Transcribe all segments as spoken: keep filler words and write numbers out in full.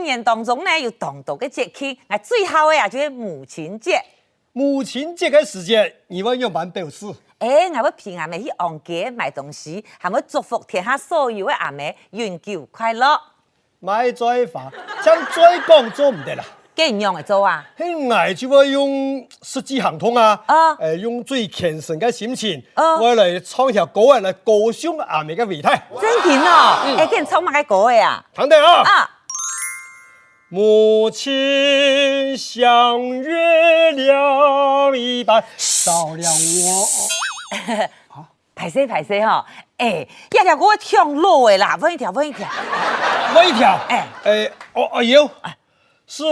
年當中呢，有當多个節慶，𠊎最好个啊，就係母親節。母親節个時節，你會仰般表示？欸，𠊎會陪阿姆去逛街買東西，還會祝福天下所有个阿姆永久快樂。莫再話，正再講做毋得啦。該仰仔做啊？係𠊎就會用實際行動啊，啊。欸，用最虔誠个心情，啊。𠊎來唱條歌仔來歌頌阿姆个偉大。正經哦，嗯。欸，該唱麼个歌仔啊？聽等啊。啊。 母親像月亮一般照亮我。歹勢歹勢吼，欸，這條歌唱老个啦，換一條，換一條。換一條？欸。欸，哦，哦，有。時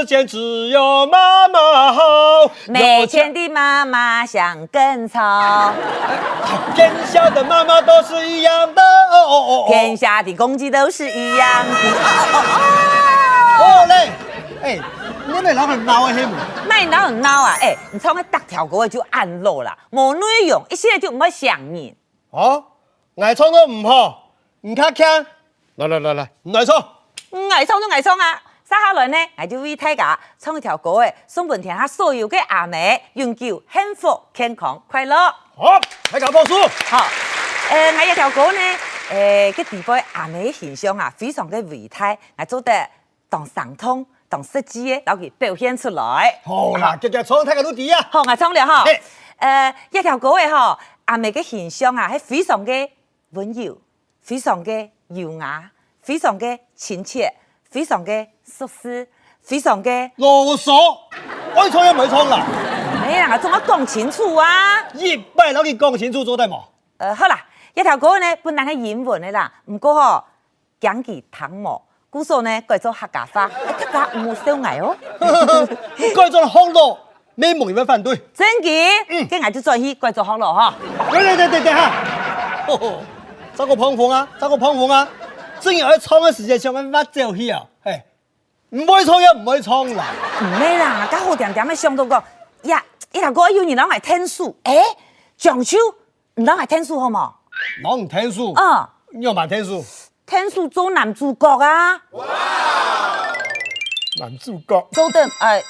間只有媽媽好，沒錢的媽媽想更潮。更笑的媽媽都是一樣的，哦，哦，哦，哦。天下的公雞都是一樣的，哦，哦，哦，哦。好咧，欸，你等人很鬧个係無？哪有人鬧啊？欸，你唱个逐條歌仔就恁老啦，無內容，一息仔就毋會想你。哦，𠊎唱到毋好，你較強。來來來來，你來唱。𠊎唱就𠊎唱啊，接下來呢，𠊎就為大家唱一條歌仔，送分天下所有个阿姆，永久幸福、健康、快樂。好，大家拍手。好，呃，𠊎這條歌呢，呃，該底背阿姆个形象啊，非常个偉大，𠊎做得 當生動、當實際个，摎佢表現出來。好啦，遽遽唱，大家都知啊。好，𠊎唱了吼。嘿。呃，這條歌仔吼，阿姆个形象啊，係非常个溫柔，非常个優雅，非常个親切，非常个舒適，非常个……囉嗦，愛唱也毋愛唱啦。無啦，總愛講清楚啊。一擺摎佢講清楚做得無？呃，好啦，這條歌呢，本來係英文个啦，毋過吼， 驚佢聽無，故所呢改做客家話，啊，大家毋好笑𠊎哦。改做學老，乜無人會反對。正經？嗯。該𠊎就轉去改做學老吼。等等等等等下，吼吼，這个膨風啊，這个膨風啊，正經愛唱个時節，想愛挖走去啊，嘿，毋會唱也毋會唱啦。毋係啦，該好恬恬仔想著講，呀，一下過有人摎𠊎𢯭手，欸，將就 你摎𠊎𢯭手好無？摎你𢯭手？嗯。你仰般𢯭手？𢯭手做男主角啊。男主角。做得，哎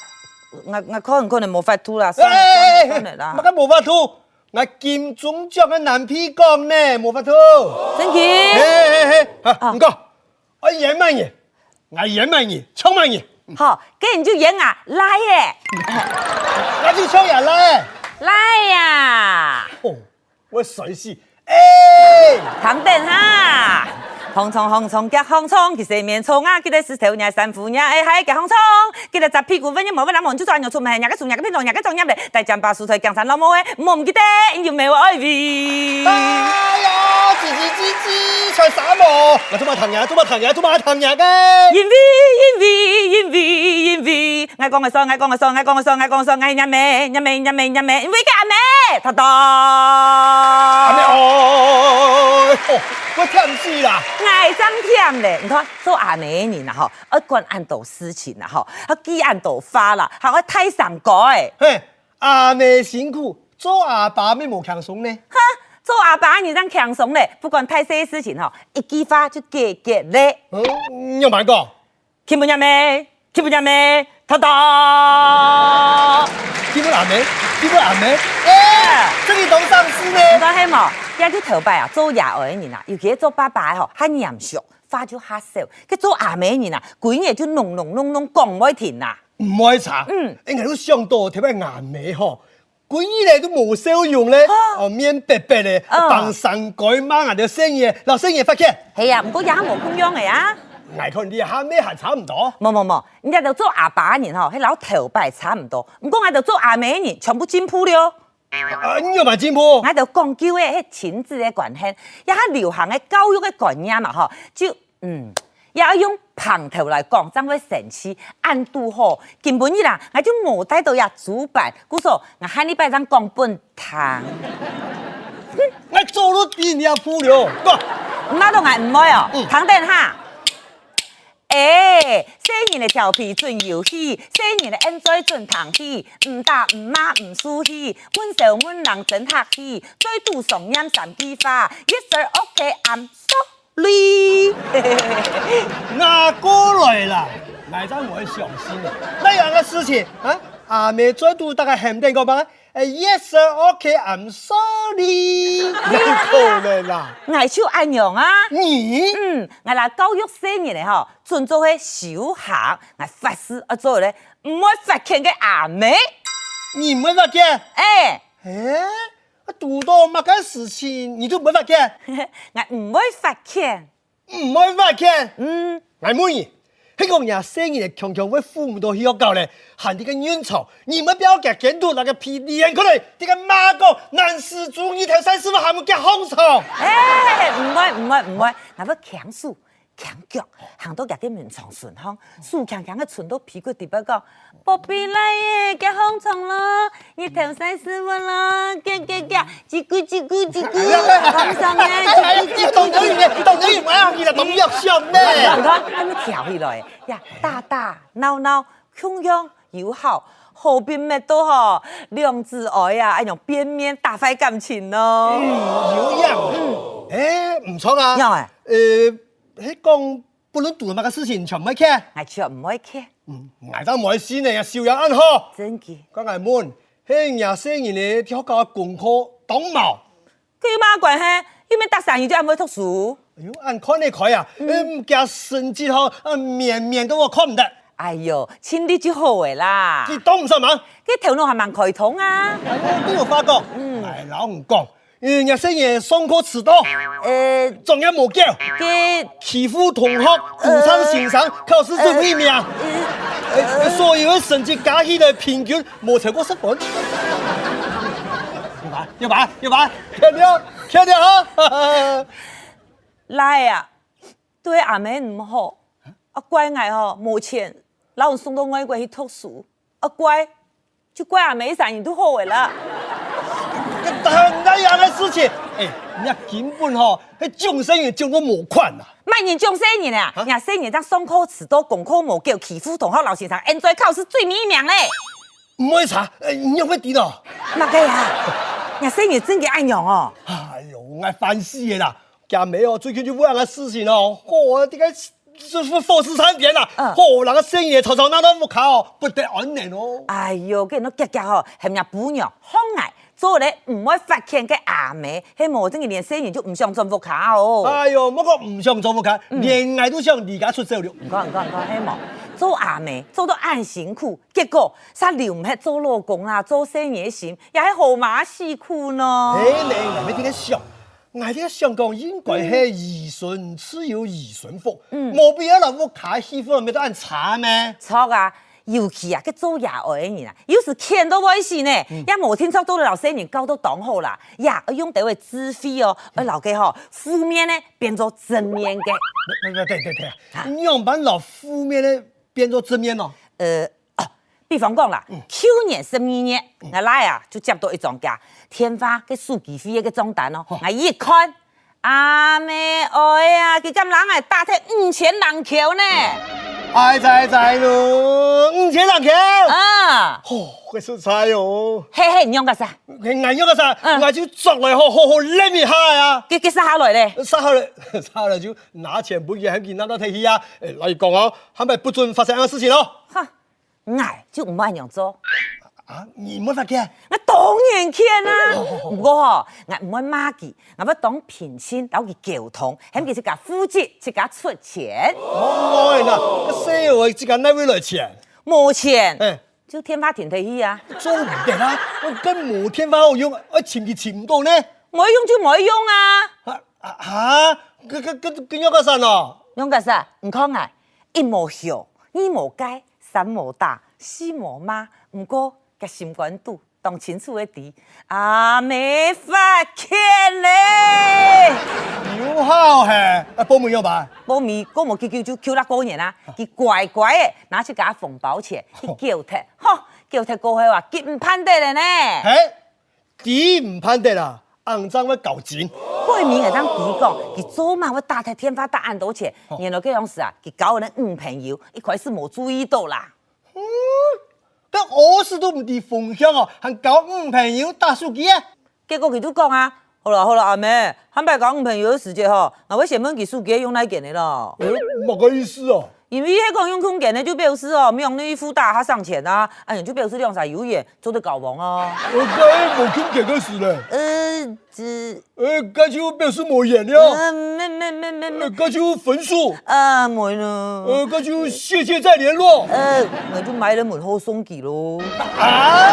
，𠊎，𠊎可能，可能無法度啦，算了，欸，欸，欸，算了，算了啦。麼个無法度？𠊎金鐘獎个男配角呢，無法度。正經？嘿，嘿，嘿，啊，啊。毋過，愛演麼人？𠊎演麼人，唱麼人。好，該你就演吾倈仔。𠊎就唱吾倈仔。倈仔啊！哦， 會衰死。欸！聽等哈！哎呀，吱吱吱吱，唱啥無？𠊎做麼聽若，做麼聽若个？因為，因為，因為，因為， 𠊎講个算，𠊎講个算，𠊎講个算，𠊎講个算，𠊎講个算，𠊎係若姆，若姆，若姆，若姆，因為个阿姆，他到。阿姆，哦，哦，哦，哦，𠊎忝死啦！𠊎正忝咧，你看，做阿姆个人啊，吼，愛管恁多事情啊，吼，愛記恁多話啦，還愛大聲公欸。嘿，阿姆辛苦，做阿爸乜無輕鬆呢。哈，做阿爸个人正輕鬆咧，不管大細个事情吼，一句話就解決咧。嗯，你仰般講？ 去問若姆，去問若姆，他到。去問阿姆，去問阿姆。欸，這个當省事呢。你知係無？這就頭擺啊，做爺哀个人啊，尤其係做爸爸个吼，較嚴肅，話就較少。該做阿姆个人啊，歸日就噥噥噥噥講毋會停啊。毋會差。嗯。欸，𠊎都想到頭擺吾姆吼， 歸日咧都無笑容咧，啊。哦，面白白咧，啊。放生雞嫲啊，就細人，摎細人發譴。係啊，毋過這下無共樣个啊。𠊎看你這下乜還差毋多。無無無，你兜做阿爸个人吼，係摎頭擺差毋多。毋過𠊎兜做阿姆个人，全部進步了。啊，你有麼進步？𠊎兜講究个係親子个關係，這下流行个教育个觀念嘛吼，就 嗯，也愛用旁頭來講，正會生趣。恁堵好，今晡日啊，𠊎就無帶著這主板，故所𠊎下禮拜正講分聽。𠊎早就知你這步了，講。毋捌著𠊎毋會哦，嗯。聽等哈。欸，細人个調皮準有戲，細人个恩嘴準聽戲，毋打毋罵毋輸氣，問笑問人真客氣，嘴肚常念三句話，Yes sir, OK, I'm so 累。𠊎過來啦，𠊎正毋會相信呢。哪樣个事情啊？阿姆嘴肚大家喊等講麼个？哎，yes sir，OK，I'm sorry。哪可能啦？𠊎就恁樣啊。你？嗯，𠊎啦教育細人仔吼，準做係修行，𠊎發誓愛做一個毋會發譴个阿姆。你毋會發譴？哎，哎，堵到麼个事情你就毋會發譴？𠊎毋會發譴。 毋會發譴。嗯，𠊎問你，係講若細人仔強強會赴毋著去學校咧，還在該認錯，你毋會表佢堅持拿个皮鞭過來，在該罵講，男死豬，你頭三十分還毋結紅腸？哎，毋會毋會毋會，𠊎會牽手牽腳，行到佢个眠床脣項，手輕輕个伸到被骨底背講， 寶貝倈仔，結紅腸咯，你頭三十分咯，結結結，嘰咕嘰咕嘰咕，紅腸仔，嘰咕嘰咕。當然了，當然了，哎呀，你來當藥箱呢。你看，還沒跳起來，呀，打打鬧鬧，共樣有效，好比搣到吼，兩子哀啊，哎喲，變面打壞感情咯。嗯，有影。嗯，哎，毋錯啊。有哎。呃，係講 不論堵麼个事情，全毋會譴。𠊎全毋會譴。嗯，𠊎正毋會信呢，修養恁好。真个。該𠊎問，係若細人仔在學校个功課當無？該有麼个關係？又毋係逐儕人就恁會讀書。哎喲，恁看得開啊！嗯，佢成績吼，啊，綿綿个𠊎看毋得。哎喲，盡力就好个啦。佢當毋上忙？佢頭腦還蠻開通啊。哎喲，都有話講。嗯，哎，摎你講， 嗯，若細人上課遲到，呃，作業無交，佢欺負同學，堵上先生，考試最尾名，呃，所有个成績加起來平均無超過十分。有吧？有吧？有吧？看了，看了哈！倈仔啊，對阿姆毋好，啊怪𠊎吼，無錢，摎你送到外國去讀書。 啊怪，就怪阿姆一儕人都好个啦。但哪樣个事情？哎，人家根本吼，係將細人將到無款啊！麼人將細人啊？啊？若細人正上課遲到，功課無交，欺負同學，摎先生，現在考試最尾名咧。毋會差，哎，你仰會知道？麼个啊？若細人真个恁樣哦？哎喲，𠊎煩死个啦！厥姆哦，最近就為恁个事情哦，吼，這個 這是火勢山邊啊！嗯。吼，人个細人仔吵吵鬧鬧屋下哦，不得安寧哦。哎喲，該恁遽遽吼，喊若餔娘，放𠊎做咧毋會發譴个阿姆，係無真个連細人就毋想轉屋下哦。哎喲，莫講毋想轉屋下，嗯，連𠊎都想離家出走了。你看，你看，你看，係無？做阿姆做到恁辛苦，結果煞留毋核做老公啦，做細人个心，也係好嘛辛苦呢。嘿，你，你乜在該想， 𠊎在該想講，應該係兒孫自有兒孫福，嗯，無必要摎屋下氣氛搣到恁差咩？著啊，尤其啊，該做爺哀个人啊，有時譴到會死呢，嗯，也無定著到摎細人教到當好啦，也愛用兜仔智慧哦，愛摎該吼負面呢變做正面个。等等等等，仰般摎負面呢變做正面哦？呃， 哦，比方講啦，嗯，舊年十二月，嗯，𠊎倈仔啊就接到一張厥電話个手機費个帳單哦，哦，𠊎一看，阿姆哀啊，佢敢摎𠊎打忒五千零箍呢！哀哉哉咯，五千零箍！啊，哦，該實在哦。嘿嘿，你仰結煞？𠊎仰結煞，嗯，𠊎就著來好好好愐一下啊！結結煞下來咧？煞下來，煞下來就拿錢分佢，喊佢拿到忒去啊！欸，老實講哦，下擺不准發生恁樣个事情哦。哈！ 𠊎就毋會恁樣做。啊，你毋會發譴？𠊎當然譴啊！毋過吼，𠊎毋會罵佢，𠊎會當平靜摎佢溝通，喊佢自家負責，自家出錢。無愛啦，該細人仔自家哪位來錢？無錢，欸，就電話停忒去啊。做毋得啊，該無電話好用，愛尋佢尋毋著呢。無愛用就無愛用啊。啊啊哈，該該該該仰結煞哦？仰結煞，你看啊，一無香，二無蓋， 三無打，四無罵，毋過厥心肝肚當清楚个知，阿姆發譴咧。有孝嘿，啊，寶妹仰般？寶妹過無幾久就求啦過年啊，佢乖乖个拿自家紅包錢去繳忒，吼，繳忒過後啊，佢毋盼得了呢。嘿， 知毋盼得啊，恁樣會搞精。過年𠊎正知講，佢做麼會打忒電話打恁多錢，哦，原來該央時啊，佢交个女朋友一開始無注意著啦。嗯，該屙屎都毋知風向哦，還交女朋友打手機啊？結果佢就講啊，好啦好啦，阿姆，下擺交女朋友个時節吼，𠊎會先問佢手機用哪間个咯。欸，麼个意思啊？因為係講用共間个就表示哦，毋用你負擔較省錢啊，恁樣就表示兩儕有緣，做得交往啊。呃，該無共間个事咧。呃，這，呃，該就表示無緣了。呃，沒沒沒沒沒，呃，該就分手。啊，沒呢。呃，該就謝謝再聯絡。呃，𠊎就買了門好送佢咯。啊？